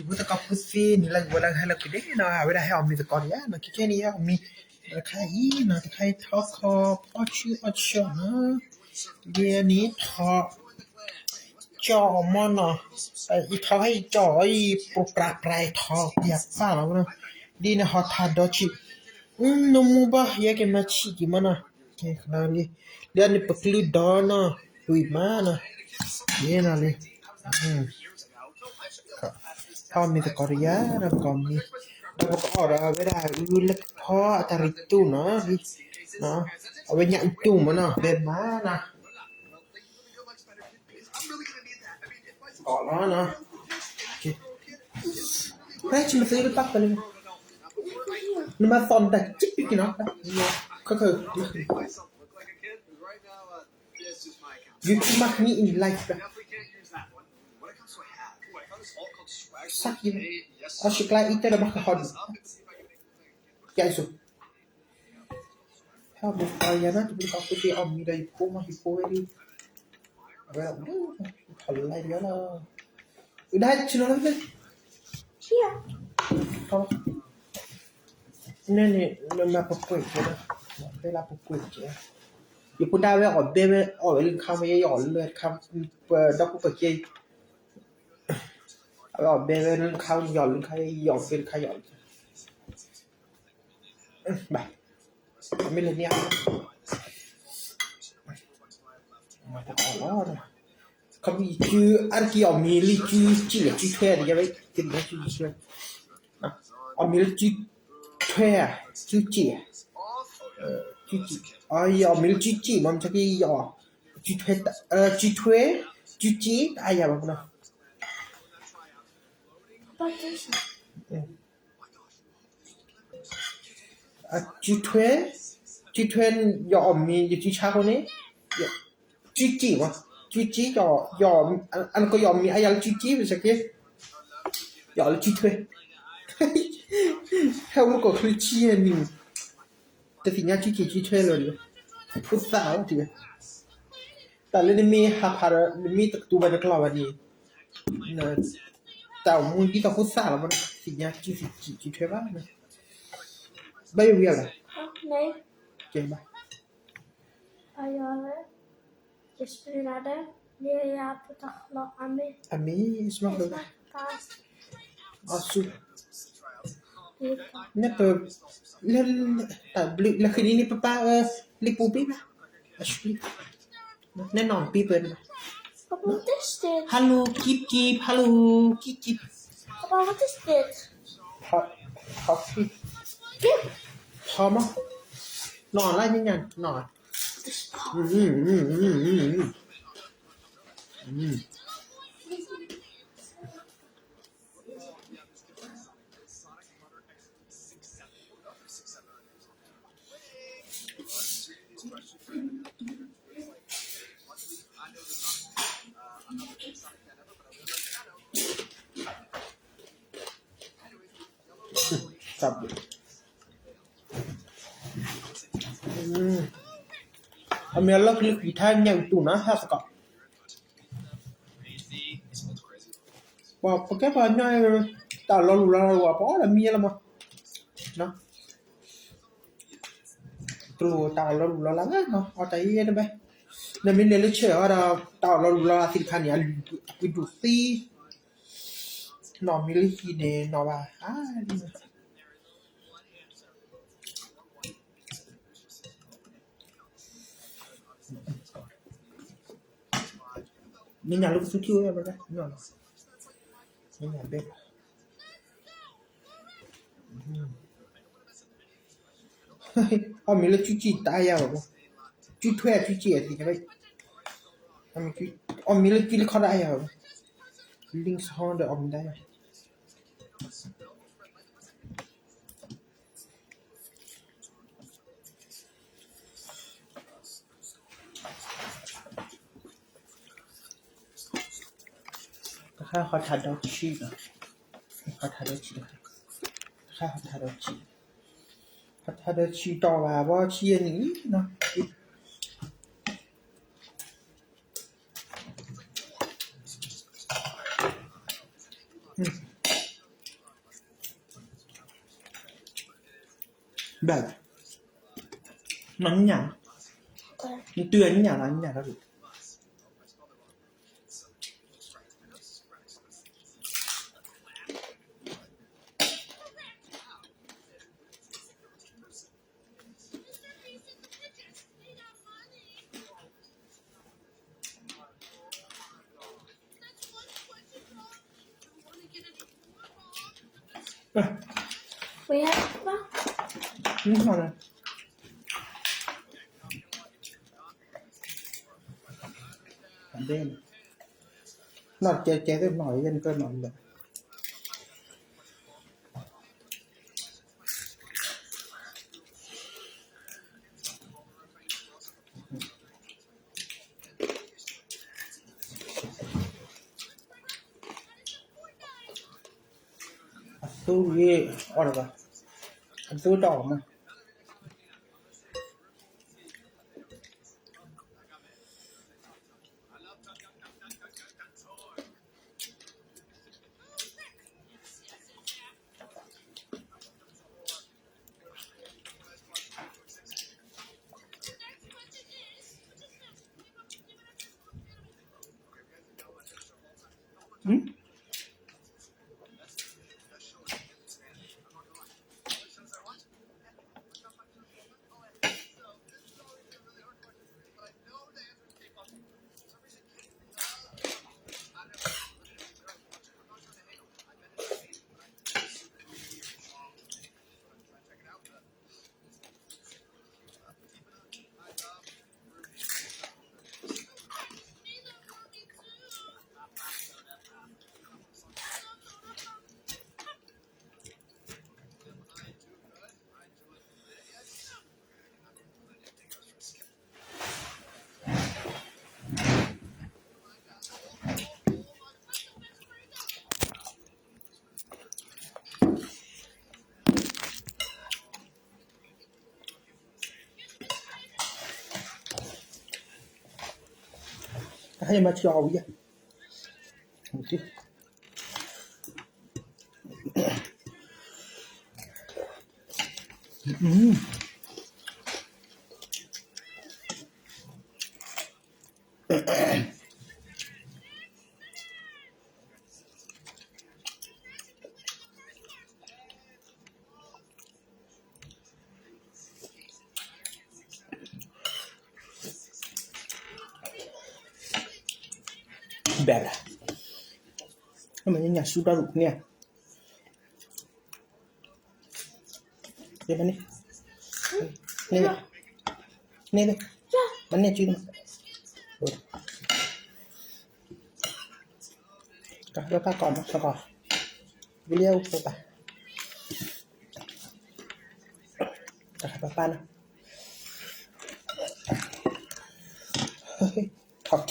ဝဲသကိးဖိသ့န့ၣ် လၢကဝဲလၢဟဲလၢကွံာ်ဒဲးနီၤ အဝဲဒၣ်ဟဲအီၣ်မ့ၤသကိးတယါနီၤ ခဲခဲန့ၣ် ဟဲအီၣ်မ့ၤ တခါအံၤနီၤ တခါအံၤထီခီ အီၣ်ဆူၣ်အီၣ်ဆၢနီၤ ယဲန့ၣ်ထီ ကၠီအီၣ်မ့ၢ်နီၤ ယထီခါအံၤကၠီအီၣ်အံၤ ပူၤပြးပြးထီ ယပၢ်လီၤနီၤ ဒ်န့ၣ်ဟီထးဒီးဆံး နမိၢ်ဘၣ် ယဲက့ၤမၤဆံးက့ၤမ့ၢ်နီၤ လၢန့ၣ်ပကလုၢ်ဒီနီၤ ဝံၤမးနီၤ ယဲနီၤလံ ထီမ့ၤသကိးတယါ ဒီးပကအီၣ်မ့ၤ ဒီးပကအီၣ်ဒီးအဝဲဒၣ်အုလၢဖီအတၢ်ရံၣ်တူၢ်နီၤ အဝဲညၣ်အုတူၢ်မ့ၢ်နီၤ ဘဲမးနီၤ အီၣ်လီၤနီၤ ဟဲဆံမ့ၢ်သုတပၣ်ဖဲလၢ နမၤသီၣ်နတၢ်ကံၣ်ပံက့ၤနီၤ ခၢၣ်ခၢၣ် you too much me in life စၢ်ကံ အီၣ်ဆူၣ်ကျါအံၤတဲဒီးဘၣ်ကဟီဒုး ကဲအံၤစိ ဟဲမ့ၢ်ကီးယၤနီၤ တမ့ၢ်ကီးဖိသ့အီၣ်မ့ၤဒီးယဖိမး ယဖိဝဲဒၣ် အဝဲဒၣ် ဖီၣ်လၢယၤလီၤ အုဒၣ်ဆ့နီၤလၢဖဲ န့ၣ်န့ၣ် နမၤပကွဲးကဲနီၤ ဘဲလၢပကွဲးကဲ ယဖိဒၣ်ဝဲအီၣ်ဘဲဝဲ အီၣ်ဝဲလၢတခါမ့ၢ် ယအီၣ်လၢတခါ ပဒီပုၢ်ဝဲၢ်ကဲ အဝဲအီၣ်ဘဲဝဲလၢတခါ ယအီၣ်လၢတခါ ယအီၣ်ဘဲတခါ ယအီၣ်လၢတခါ ဘၣ် မ့ၢ်လၢန့ၣ် မၤတအီၣ်လီၤ ခီဖျိအါတက့ၢ်အီၣ်မ့ၤလၢစုစ့ၣ် စုထွဲတယါဝဲ တနံၤစုထွဲ အီၣ်မ့ၤလၢစုထွဲ စုစ့ၣ် စုစ့ၣ် ယအီၣ်မ့ၤလၢစုစ့ၣ်မ့ၢ် မ့ၢ်က့ယအီၣ် စုထွဲ စုထွဲ စုစ့ၣ် တအါယၤဘၣ်နီၤ စုထွဲ စုထွဲ ယအီၣ်မ့ၤ ယစုဆါအဃိန့ၣ် စုစ့ၣ်မး စုစ့ၣ် အနကယီၣ်မ့ၤအါယၤလၢစုစ့ၣ် မ့ၢ်စ့ၢ်ကီး ယအီၣ်လၢစုထွဲ ဟဲအိၣ်မူကီၢ်ချၢဆံယဲၢ်နံၣ် တသ့ၣ်ညါစုစ့ၣ်စုထွဲလၢၤဒီး ဖိသၣ်လီၤတံၢ်ဝဲ တၢ်လၢနမ့ၢ်ဟးဖးဒီး နမ့ၢ်တကတိၤဘၣ်နကျိာ်ဘၣ်န့ၣ် တၢ်အိၣ်မူဒ်သိးဖိသၣ်လီၤမး တသ့ၣ်ညါစုစ့ၣ်စုထွဲဘၣ် ဘၣ်ယိၣ်ဝံၤအါဘၣ် ကဲဘၣ် အမ့ၢ် စမး အီၣ်ဆူၣ် နပ လၢ တၢ်ဘျုးလၢဃုနံၤန့ၣ် ပပၢ်အၢ လံာ်ပူၤဘ့ၣ်ဘၣ် အဆူၣ် နဲနီၢ်ပ့ပၢၢ်န့ၣ်ဘၣ် hello ကံကံ hello ကံကံ ဟီၣ်ဖံ ဟီၣ်မး နီၢ်လၢညါညါ နီၢ် အမ့ၢ်အလီၢ်ခံလၢကွံာ်ထါညၣ်အုးတူၢ်နီၤ ဟဲသကိး ပှၤပကဲပှၤကညီ တၢ်လီၤလူၢ်လီၤလးဝဲ ပှၤအီၣ်ဒီးမံလီၤမး တလိၣ်တၢ်အီၣ်လီၤလူၢ်လီၤလးနီၤ အီၣ်တၢ်ယဲၢ်တဘဲ နမ့ၢ်လဲၤလၢဆဲးအီၤဒီး တၢ်အီၣ်လီၤလူၢ်လီၤလးသ့ၣ်တဖၣ်န့ၣ် အပှ့ၤဒိၣ်သ့ နီၢ်မ့ၢ်လၢဟံၣ်န့ၣ် နီၢ်ဘၣ် မ့ၢ်ညၣ်လၢကသူထံၣ်ဝဲဘၣ် မ့ၢ်ညၣ်ဘဲ အီၣ်မ့ၤလၢစုစ့ၣ်တအါယၤဘၣ်, စုထွဲအစုစ့ၣ်အသ့ၣ်ညါဘၣ်, အီၣ်မ့ၤလၢစုလၢခီတအါယၤဘၣ်, လံဟီဒီးအီၣ်မ့ၤတအါယၤ တခါဟီထးဒီးဆံး, ဟီထးဒီးဆံး, တခါဟီထးဒီးဆံး, ဟီထးဒီးဆံးတီၢ်ဘၣ်ဘီဆံးယဲၢ်နံၣ်လံနီၤ. ဘၣ်, နညၣ်, နတုၤအညၣ်လီၤ ညၣ်လီၤ. နီၢ်ကဲကဲသ့ၣ်နီၢ် ယဲၢ်နကနီၢ်လၢ အသူဂ့ၤအီၣ်တဂၤ, အသူတအီၣ်မး.ဟဲမၤစၢၤအီၤဝံၤယဲၢ်. Bella. Ama niña suda ruknia. Dia mana? Ni. Ni ni. Mana cuy? Ka papa kau ma kau. Beliau papa. Ka papa na. Kau.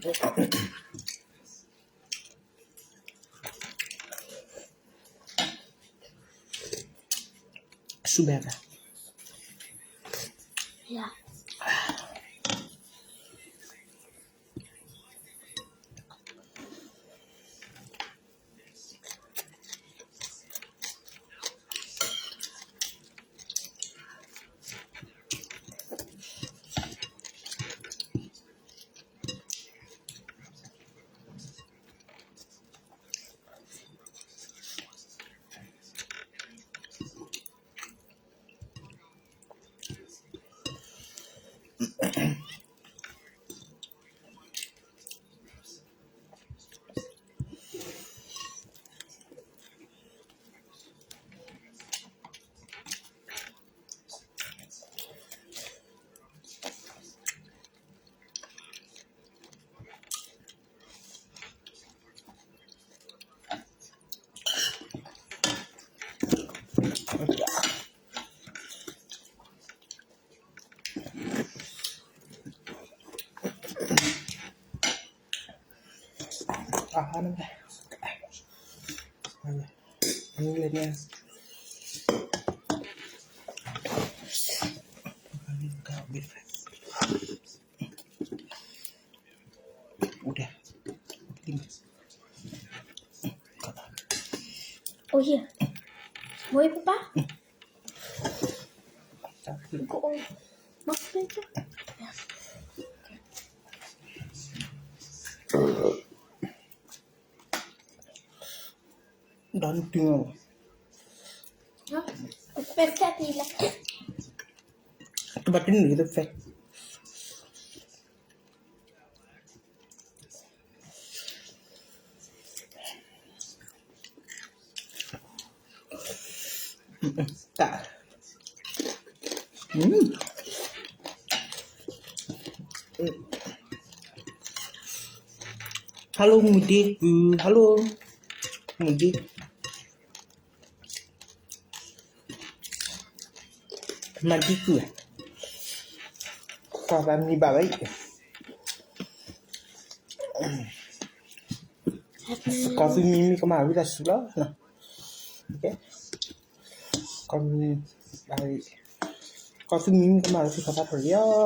ဆူၣ်ဘဲၣ်. ဒီးနတုၤမး, တဘၣ်တနုၤတဖဲ တၢ်, hello မုၢ်ဒ့ကုၢ်, hello မုၢ်ဒ့, မၤဒ့ကုၢ်, ကွၢ်ဘၣ်မံဘၣ်ဝဲအံၤ, ကီၢ်သူမံမံကမၣ်ဝံသးစူၤလီၤ, ကီၢ်သူမံ, ကီၢ်သူမံမံကမၣ်ဝံသးစူၤလီၤ.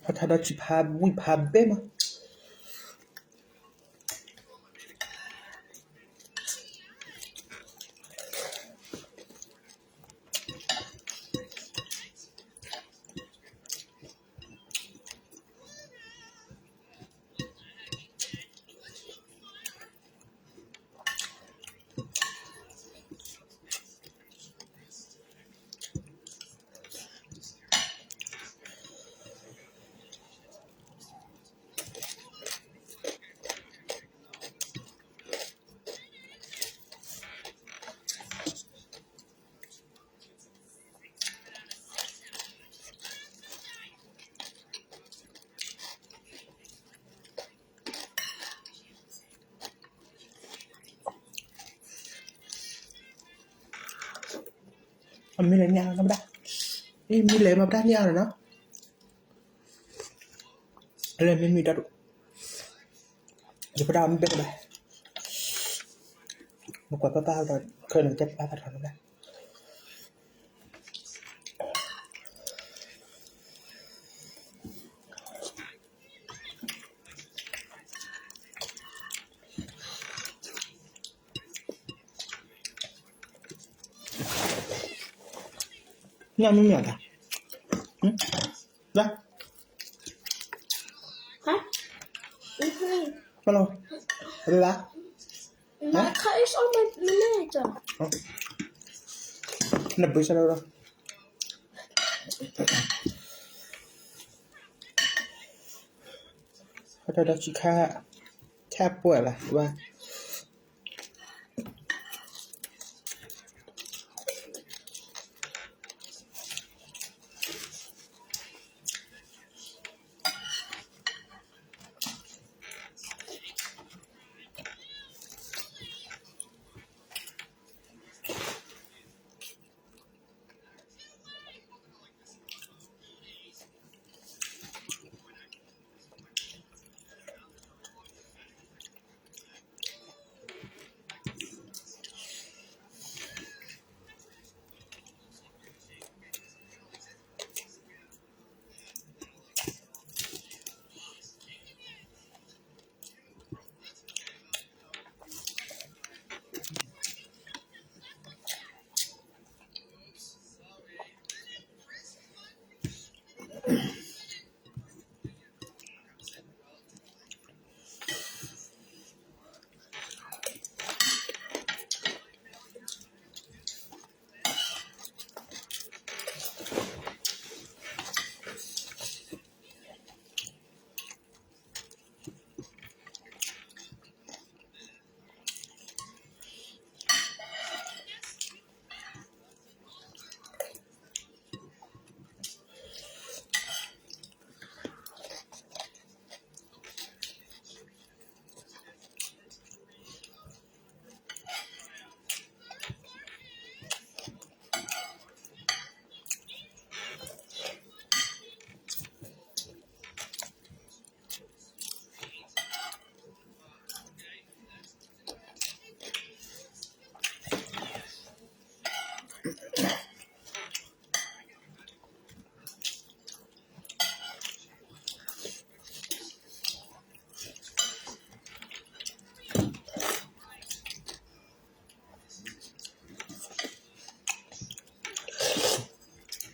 အထါဒီးဆံးဘဲၣ်မး. မ့ၢ်လဲၤမၤပတၢ်န့ၢ်အါလီၤနီၤ, လဲၤမ့ၢ်မံတၢ်ဒိၣ်, ယပတၢ်မ့ၢ်ဘဲတဘၣ်, မကွၢ်ပၢ်ပၢ်ဒီး ခဲနကတဲပၢ်ပၢ်ထီၣ်နီၤဘၣ်. ညမ့ၢ်မ့ၢ်အတၢ်, လာ, hello, ဘဲဘၣ်, နဘုဆၢလီၤ, ဟဲတၢ်ဒီးဆံးခါ, ဆၣ်ပှဲၤလၢၤဘၣ်.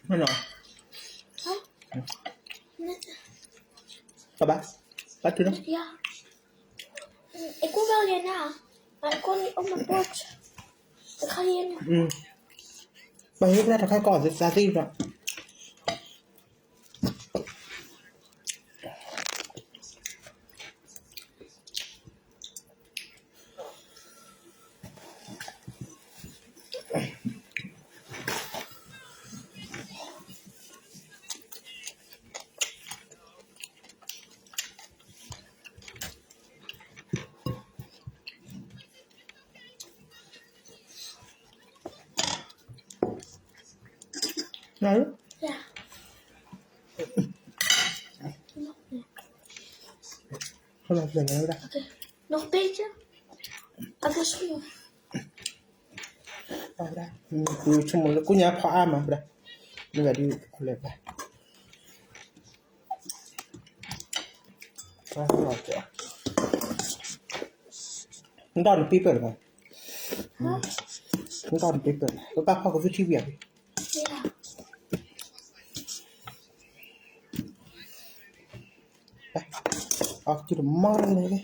Hello. Baba, batu no. Ya. Aku bagi na. Aku ni om bot. Kaya na. Hmm. Baik lah, tak kau tu tadi dah. Lalu? Ya. Hold on, hold on, hold on. Okay. Nog een beetje. Abla semua. Abla. Hmm, ku cuma ku nya pa ama, bra. Ni badi, hold on, bra. Ntɔ́ nɛ pípɛl bá. Ntɔ́ nɛ pípɛl. Bá pá kɔ fí tí wia bí. Ɔ, tí tɛ mɔ́ nɛ lɛ.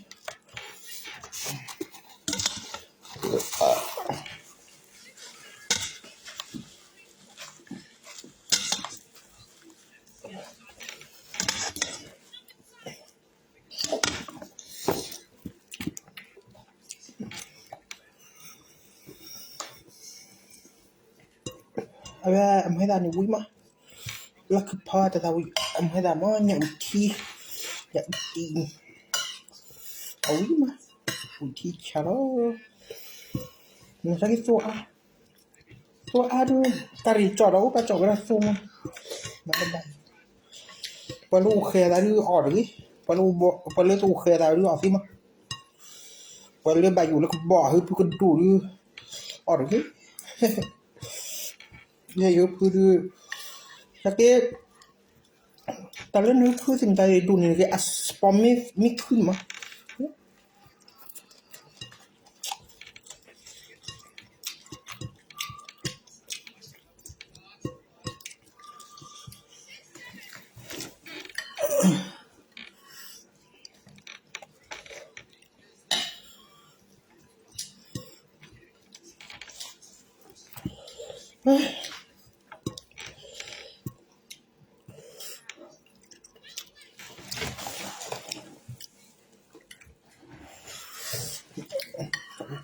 A wဲ အမဟဲသးန့ၣ်ဝံၤမး, လၢခုဖီတသးဝံၤ အမဟဲသးမး ညၣ်အုၣ်ထံ, ညၣ်အုၣ်ထံ, အဝံၤမး, အုၣ်ထံဆါလီၤ, နသးက့ၤသိအါ, သိအါဒုး, တၢ်ရ့ၣ်ကၠီၣ်ဒီး အိၣ်ပၢ်ကၠီၣ်ဝဲဒၣ်သိမး, ပှၤလၢအိၣ်ဃဲၤသးဒုးအီၣ်တဂ့ၤ, ပှၤလၢတအိၣ်ဃဲၤသးဒုးအီၣ်သ့မး, ပှၤလၢဘၣ်ယိၣ်လၢကဘီၣ်ဟုဖုကဒိၣ်ဒုး အီၣ်တဂ့ၤ, ယဲယိဖုဒုး, တၢ်က့ တၢ်လၢနဖုသ့ၣ်မတၤဒိၣ်န့ၣ် ကဲအစပီမ့ၢ်မ့ၢ်ခုန့ၣ်မး.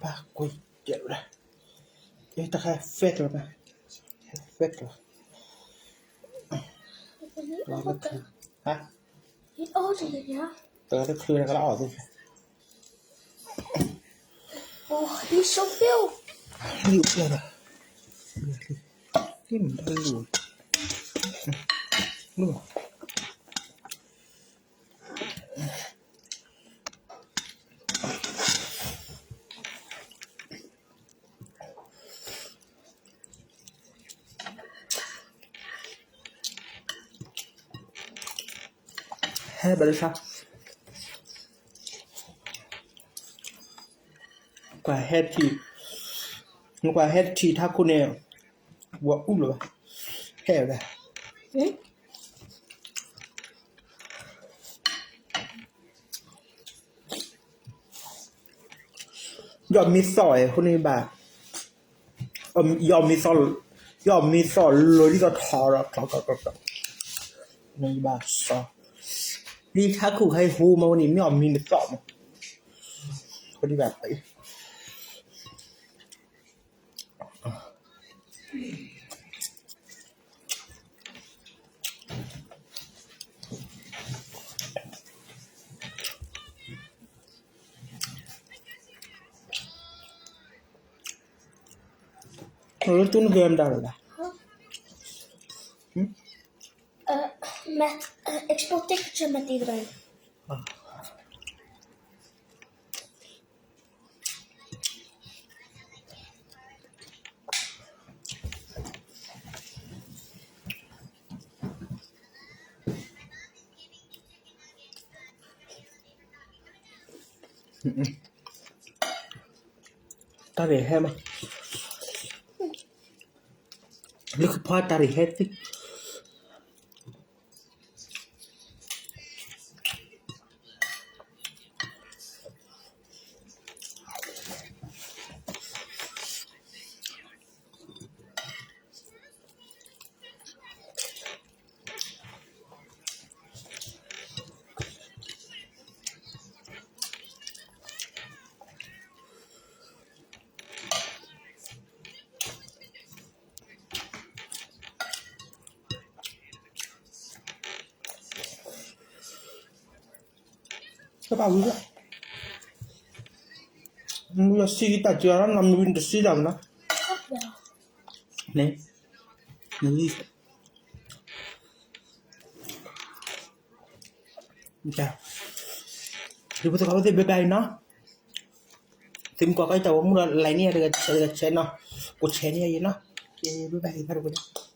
ဘၣ်ကွံာ်ကဲလၢ, တၢ်ဟဲ fake လီၤ, ဟဲ fake လီၤ, ဟါ, တၢ်လၢချုးတၢ်ကလီအီၣ်သ့, လံၣ်အိၣ်ဖျဲၣ်ဒီး, လံၣ်မ့ၢ်တၢ်လံၣ်အိၣ်, လံၣ် ဟဲဘၣ်လၢဆါ, ကွၢ်ဟဲထံၣ်, ကွၢ်ဟဲထံၣ်ထါခိၣ်န့ၣ်, ဝဲအူလီၤဘၣ်, ဟဲဝဲဒၣ် ယီၢ်မ့ၢ်သီၣ်အဃိန့ၣ်ဘၣ်, ယီၢ်မ့ၢ်သီၣ်, ယီၢ်မ့ၢ်သီၣ်လီၤဒ်သိးထီၣ်ဒီး ထီၣ်ထီၣ်ထီၣ်ထီၣ်, န့ၣ်ဘၣ်စီၤ, ဒ်ထါခိၣ်ခါအံၤဟိမးဝဲန့ၣ် မ့ၢ်အီၣ်မ့ၢ်မ့ၢ်သီၣ်မး, အဃိဒ်ဘၣ် လၢတူၢ်နဂဲၤမတၤလဲၣ်, မ့ၢ် export တကစၢၢ်မတၤလဲၣ်. တၢ်ရ့ၣ်ဟဲမး, လၢကဖီတၢ်ရ့ၣ်ဟဲသ့. တဘၣ်ဝံၤဘၣ်, မုၢ်လၢစံးတၢ်စၢၤလီၤ နမုၢ်တစံးတၢ်မနုၤ, န့ၣ်, နဂံၢ် ဒီပုၢ်ဝဲၢ်သ့ၣ် bye bye နီၤ, သုမ့ၢ်ကွၢ်ကီတၢ်ဂီၤမူဒီး like န့ၢ်ယၤတဂၤ share တဂၤ share နီၤ, ကိး share န့ၢ်ယၤနီၤ, bye bye သ့ၣ်တဖၣ်တပူၤန့ၣ်